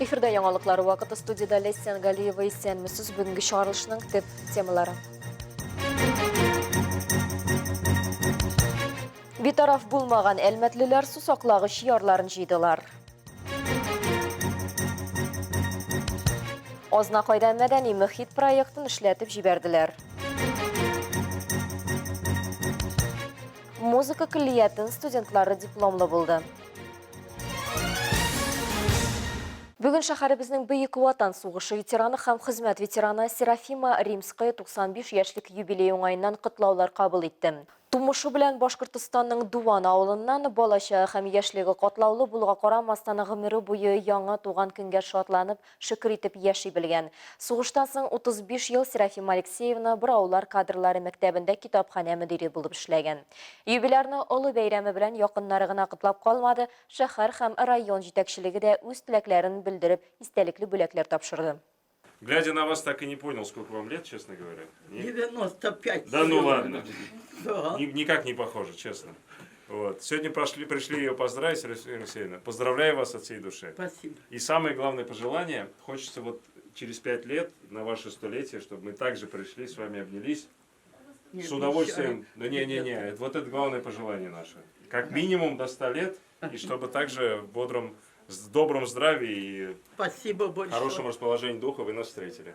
Эфирда яңалыклар вакыты студиядә Ләйсән Галиева исәнмесез. Бүгенге чыгарылышның төп темалары. Битараф булмаган әлмәтлеләр су саклагыч ярларын җыйдылар. Азнакайда мәдәни мөхит проектын эшләтеп җибәрделәр. Музыка көллиятен студентлары дипломлы булды. Бүген шәһәребезнең Бөек Ватан сугышы ветераны һәм хезмәт ветераны Серафима Римская 95 яшьлек юбилей уңаеннан котлаулар кабул итте. Тумышы белән Башкортостанның Дуван авылыннан, балачагы һәм яшьлеге катлаулы булуга карамастан, гомере буе яңа туган көнгә шатланып, шөкер итеп яши белгән. Сугыштан соң 35 ел Серафима Алексеевна Бораулар кадрлары мәктәбендә китапханә мөдире булып эшләгән. Юбилярны олы бәйрәме белән якыннары гына котлап калмады, шәһәр һәм район җитәкчелеге дә үз теләкләрен белдереп, истәлекле бүләкләр тапшырды. Глядя на вас, так и не понял, сколько вам лет, честно говоря. 95. Да ну ладно. Да. Никак не похоже, честно. Вот. Сегодня прошли, пришли ее поздравить, Алексеевна. Поздравляю вас от всей души. Спасибо. И самое главное пожелание, хочется вот через пять лет, на ваше столетие, чтобы мы также пришли, с вами обнялись. Нет, с удовольствием. Да не-не-не, вот это главное пожелание наше. Как минимум до 100 лет, и чтобы также в бодром, с добром здравии и Спасибо большое. хорошем расположении духа вы нас встретили.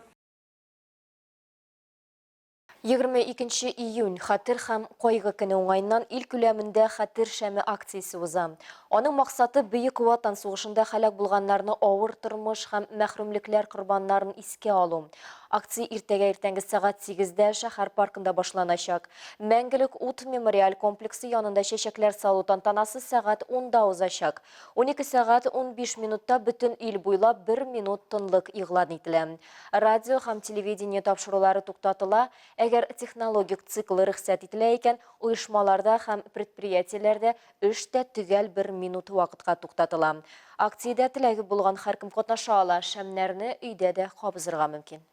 22 июнь Хәтер һәм кайгы көне уңаеннан ил күләмендә Хәтер шәме акциясе уза. Аның максаты Бөек Ватан сугышында һәлак булганнарны авыр тормыш һәм мәхрүмлекләр корбаннарын искә алу. Акция иртәгә иртәнге сәгать сигездә шәһәр паркында башланачак. Мәңгелек ут мемориаль комплексы янында чәчәкләр салу тантанасы сәгать унда узачак. 12 сәгать 15 минутта бөтен ил буйлап бер минут тынлык игълан ителә. Радио һәм телевидение тапшырулары туктатыла, әгәр технологик цикл рөхсәт ителә икән, оешмаларда һәм предприятиеләрдә эш тә төгәл бер минут вакытка туктатыла. Акциядә теләге булган һәркем катнаша ала, шәмнәрне өйдә дә кабызырга мөмкин.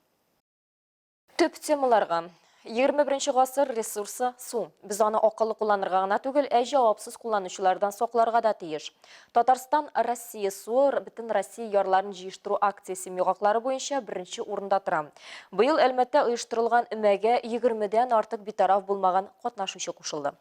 Төп темаларга. 21 гасыр ресурсы, су. Без аны акыллы кулланырга гына түгел, ә җавапсыз кулланучылардан сакларга да тиеш. Татарстан Россия суы бөтен Россия ярларын җыештыру акциясе йомгаклары буенча беренче урында тора. Быел Әлмәттә оештырылган өмәгә егермедән артык битараф булмаган катнашучы кушылды.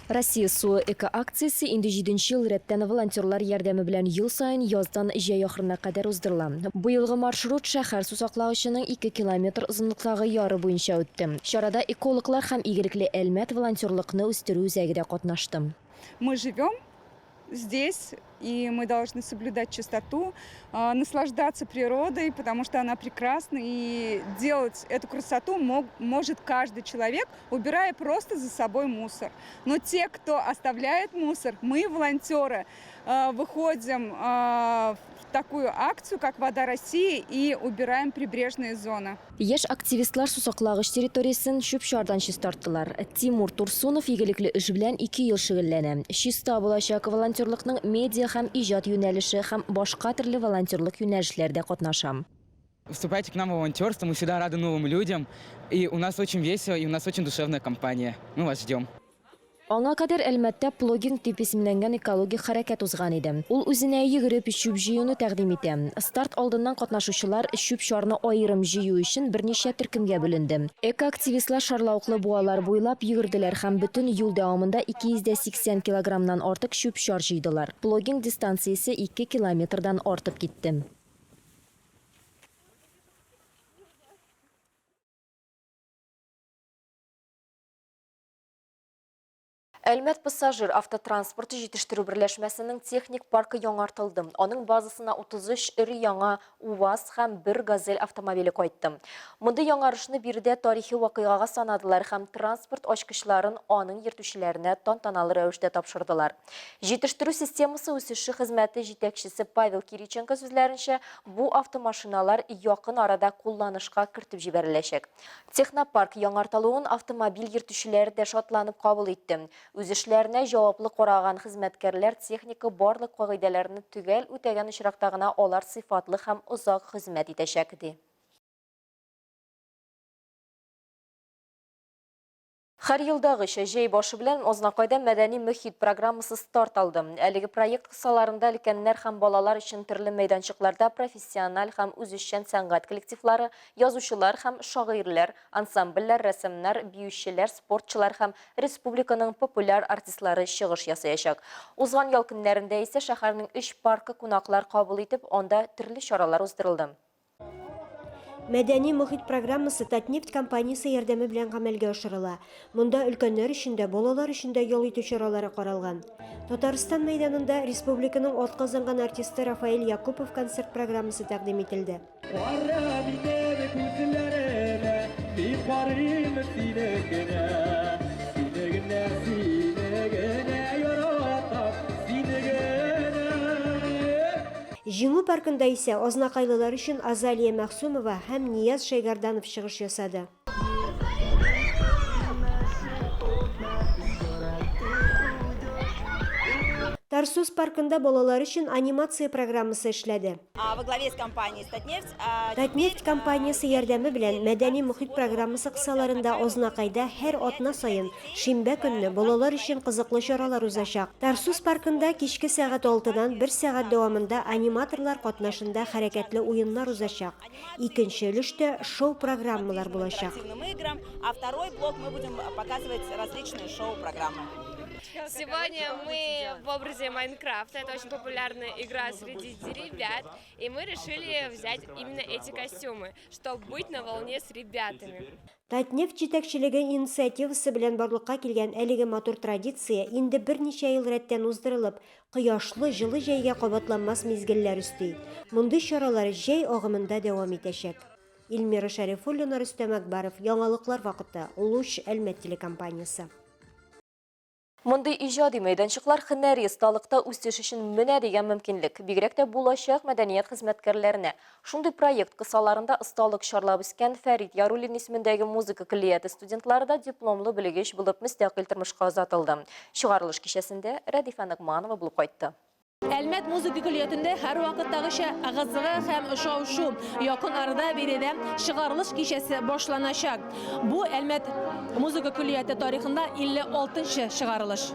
Россия суы экоакциясе инде җиденче ел рәттән волонтерлар ярдәме белән ел саен яздан җәй ахырына кадәр уздырыла. Быелгы маршрут шәһәр сусаклагычының 2 километр озынлыктагы яры буенча үтте. Чарада экологлар һәм Игелекле Әлмәт волонтерлыкны үстерү үзәге дә катнашты. Мы живем здесь, и мы должны соблюдать чистоту, наслаждаться природой, потому что она прекрасна, и делать эту красоту мог, может каждый человек, убирая просто за собой мусор. Но те, кто оставляет мусор, мы, волонтеры, выходим в такую акцию, как «Вода России», и убираем прибрежные зоны. Яшь активистлар сусаклагыч территориясен чүп-чардан чистарттылар. Тимур Турсунов игелекле эш белән ике ел шөгыльләнә. Чиста булачак волонтерлыкның медиа һәм иҗат юнәлеше һәм башка төрле волонтерлык юнәлешләрдә катнаша. Вступайте к нам в волонтерство, мы всегда рады новым людям. И у нас очень весело, и у нас очень душевная компания. Мы вас ждем. Аңа кадәр Әлмәттә Плогинг дип исемләнгән экологик хәрәкәт узган иде. Ул үзенә йөгереп чүп җыюны тәкъдим итә. Старт алдыннан катнашучылар чүп-чарны аерым җыю өчен берничә төркемгә бүленде. Экоактивистлар шарлавыклы буалар буйлап йөгерделәр һәм бөтен юл дәвамында 280 килограммнан артык чүп-чар җыйдылар. Плогинг дистанциясе ике километрдан артып китте. Әлмәт пассажир автотранспорты җитештерү берләшмәсенең техник паркы яңартылды. Аның базасына 33 өр-яңа УАЗ һәм бер Газель автомобиле кайтты. Мондый яңарышны биредә тарихи вакыйгага санадылар һәм транспорт ачкычларын аның йөртүчеләренә тантаналы рәвештә тапшырдылар. Җитештерү системасы үсеше хезмәте җитәкчесе Павел Кириченко сүзләренчә, бу автомашиналар якын арада кулланышка кертеп җибәреләчәк. Технопарк яңартылуын автомобиль йөртүчеләр дә шатланып кабул итте. Үз эшләренә җаваплы караган хезмәткәрләр техника барлык кагыйдәләрне төгәл үтәгән очракта гына алар сыйфатлы һәм озак хезмәт итәчәк, ди. Һәр елдагыча, җәй башы белән Азнакайда Мәдәни мөхит программасы старт алды. Әлеге проект кысаларында өлкәннәр һәм балалар өчен төрле мәйданчыкларда профессиональ һәм үзешчән сәнгать коллективлары, язучылар һәм шагыйрьләр, ансамбльләр, рәссамнар, биючеләр, спортчылар һәм республиканың популяр артистлары чыгыш ясаячак. Узган ял көннәрендә исә шәһәрнең өч паркы кунаклар кабул итеп, анда төрле чаралар уздырылды. Мәдәни мохит программасы Татнефть компаниясе ярдәме белән гамәлгә ашырыла. Монда өлкәннәр өчен дә, балалар өчен дә ял итү чаралары каралган. Татарстан мәйданында республиканың атказанган артисты Рафаэль Якупов концерт программасы тәкъдим ителде. Кара минем күзләремә, мин карыйм сине генә, сине генә, сине генә яратам, сине генә. Җиңү паркында исә азнакайлылар өчен Азалия Мәгъсүмова һәм Нияз Шәйгәрданов чыгыш ясады. Тарсус паркында балалар өчен анимация программасы эшләде. Татнефть компаниясе ярдәме белән Мәдәни мохит программасы кысаларында Азнакайда һәр атна саен Шимбә көнне балалар өчен кызыклы чаралар узачак. Тарсус паркында кичке сәгать алтыдан бер сәгать дәвамында аниматорлар катнашында хәрәкәтле уеннар узачак. Икенче өлештә шоу-программалар булачак. Сегодня мы в образе Майнкрафта, это очень популярная игра среди ребят, и мы решили взять именно эти костюмы, чтобы быть на волне с ребятами. Татнефть җитәкчелеге инициативасы белән барлыкка килгән әлеге матур традиция инде берничә ел рәттән уздырылып, кояшлы, җылы җәйгә кабатланмас мизгелләр өсти. Мондый чаралар җәй агымында дәвам итәчәк. Эльмира Шәрифуллина, Рөстәм Әкбаров, Яңалыклар вакыты, Луч, Әлмәт телекомпаниясе. Мондый иҗади мәйданчыклар һөнәри осталыкта үсеш өчен менә дигән мөмкинлек, бигрәк тә булачак мәдәният хезмәткәрләренә. Шундый проект кысаларында осталык чарлап үскән Фәрит Яруллин исемендәге музыка көллияте студентлары да дипломлы белгеч булып мөстәкыйль тормышка озатылды. Чыгарылыш кичәсендә Рәдифә Ногманова булып кайтты. Әлмәт музыка көллиятендә һәрвакыттагыча ыгы-зыгы һәм шау-шу. Якын арада биредә чыгарылыш кичәсе башланачак. Бу Әлмәт музыка көллияте тарихында 56 нчы чыгарылыш.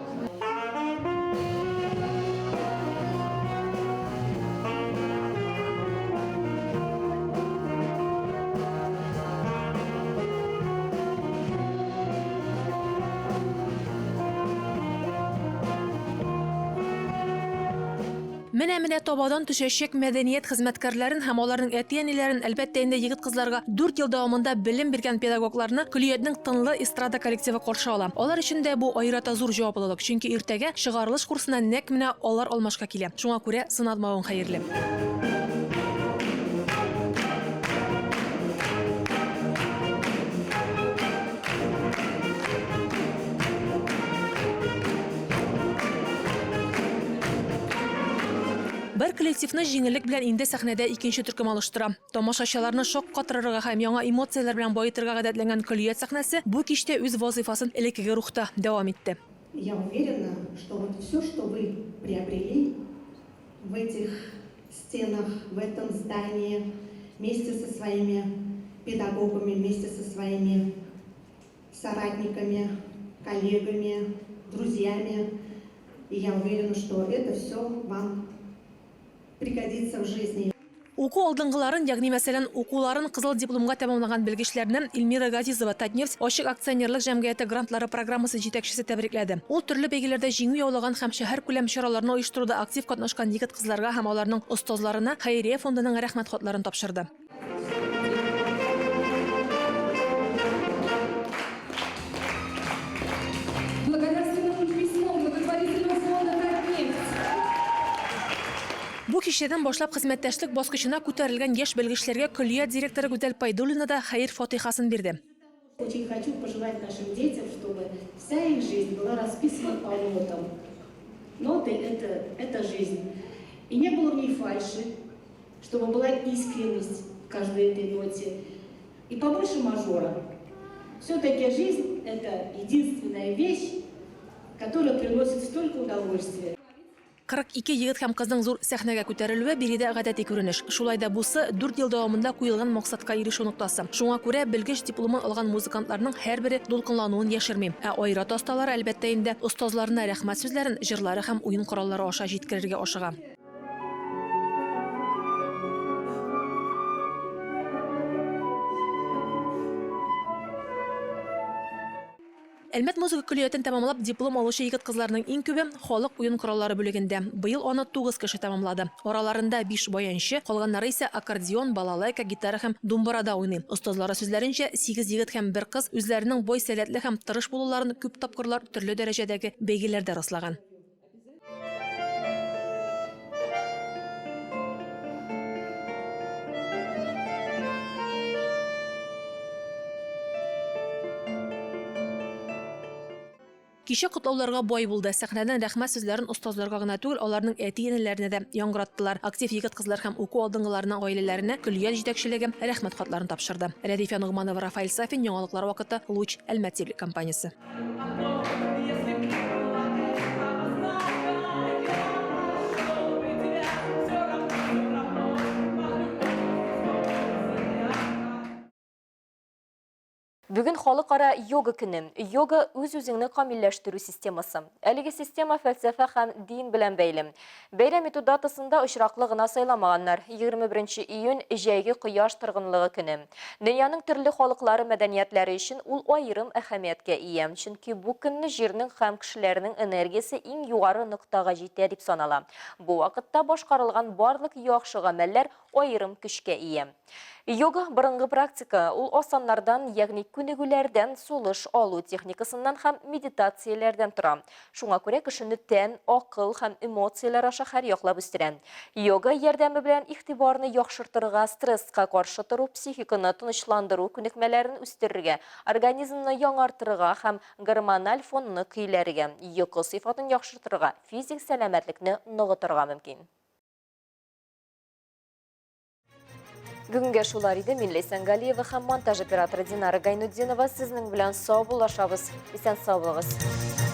Менә-менә табадан төшәчәк мәдәният хезмәткәрләрен һәм аларның әти-әниләрен, әлбәттә инде, егет-кызларга дүрт ел дәвамында белем биргән педагогларны көллиятнең тынлы эстрада коллективы каршы ала. Алар өчен дә бу аерата зур җаваплылык, чөнки иртәгә чыгарылыш курсына нәкъ менә алар алмашка килә. Шуңа күрә сынатмавың хәерле. Бер коллективны җиңеллек белән инде сәхнәдә икенче төркем алыштыра. Тамашачыларны шаккатырырга һәм яңа эмоцияләр белән баетырга гадәтләнгән көллият сәхнәсе бу кичтә үз вазыйфасын элеккеге рухта дәвам итте. Я уверена, что вот все, что вы приобрели в этих стенах, в этом здании, вместе со своими педагогами, вместе со своими соратниками, коллегами, друзьями, и я уверена, что это все вам пригодится в жизни. Уку алдынгыларын, ягъни мәсәлән, укуларын кызыл дипломга тәмамлаган белгечләрне Эльмира Газизова, Татнефть ачык акционерлык җәмгыяте грантлары программасы җитәкчесе тәбрикләде. Ул төрле бәйгеләрдә җиңү яулаган һәм шәһәркүләм чараларны оештыруда актив катнашкан егет-кызларга һәм аларның остазларына хәйрия фондының Рәхмәт хатларын тапшырды. Бу кичәдән башлап хезмәттәшлек баскычына күтәрелгән яшь белгечләргә көллият директоры Гүзәл Пайдуллина да хәер-фатыйхасын бирде. Очень хочу пожелать нашим детям, чтобы вся их жизнь была расписана по нотам. Ноты это, это жизнь. И не было в ней фальши, чтобы была искренность в каждой этой ноте. И побольше мажора. Все-таки жизнь – это единственная вещь, которая приносит столько удовольствия. 42 егет һәм кызның зур сәхнәгә күтәрелүе биредә гадәти күренеш. Шулай да бусы, дүрт ел дәвамында куелган максатка ирешү ноктасы. Шуңа күрә белгеч дипломын алган музыкантларның һәрбере дулкынлануын яшерми. Ә айрат осталары, әлбәттә инде, остазларына рәхмәт сүзләрен җырлары һәм уен кораллары аша җиткерергә ашыга. Әлмәт музыка көллиятен тәмамлап диплом алучы егет-кызларның иң күбе, халык уен кораллары бүлегендә. Быел аны 9 кеше тәмамлады. Араларында биш баянчы, калганнары исә аккордеон, балалайка, гитара һәм думбырада уйный. Остазлары сүзләренчә, сигез егет һәм бер кыз үзләренең бай сәләтле һәм тырыш булуларын күп тапкырлар төрле дәрәҗәдәге бәйгеләрдә раслаган. Кичә котлауларга бай булды. Сәхнәдән рәхмәт сүзләрен остазларга гына түгел, аларның әти-әниләренә дә яңгыраттылар. Актив егет-кызлар һәм уку алдынгыларының гаиләләренә көллият җитәкчелеге рәхмәт хатларын тапшырды. Рәдифә Ногманова, Рафаэль Сафин, Яңалыклар вакыты, Луч, Әлмәт телекомпаниясе. Бүген халыкара йога көне. Йога үз-үзеңне камилләштерү системасы. Әлеге система фәлсәфә һәм дин белән бәйле. Бәйрәм итү датасын да очраклы гына сайламаганнар. 21 июнь, җәйге кояш торгынлыгы көне. Дөньяның төрле халыклары мәдәниятләре өчен ул аерым әһәмияткә ия, чөнки бу көнне Җирнең һәм кешеләрнең энергиясе иң югары ноктага җитә дип санала. Бу вакытта башкарылган барлык яхшы гамәлләр аерым көчкә ия. Йога, борынгы практика, ул асаннардан, ягъни күнегүләрдән, сулыш алу техникасыннан һәм медитацияләрдән тора. Шуңа күрә кешене тән, акыл һәм эмоцияләр аша һәрьяклап үстерә. Йога ярдәме белән игътибарны яхшыртырга, стресска каршы тору, психиканы тынычландыру күнекмәләрен үстерергә, организмны яңартырга һәм гормональ фонны көйләргә, йокы сыйфатын яхшыртырга, физик сәламәтлекне ныгытырга мөмкин. Бүгенгә шулар иде. Мин Ләйсән Галиева һәм монтаж операторы Динара Гайнутдинова сезнең белән саубуллашабыз. Исән сау булыгыз.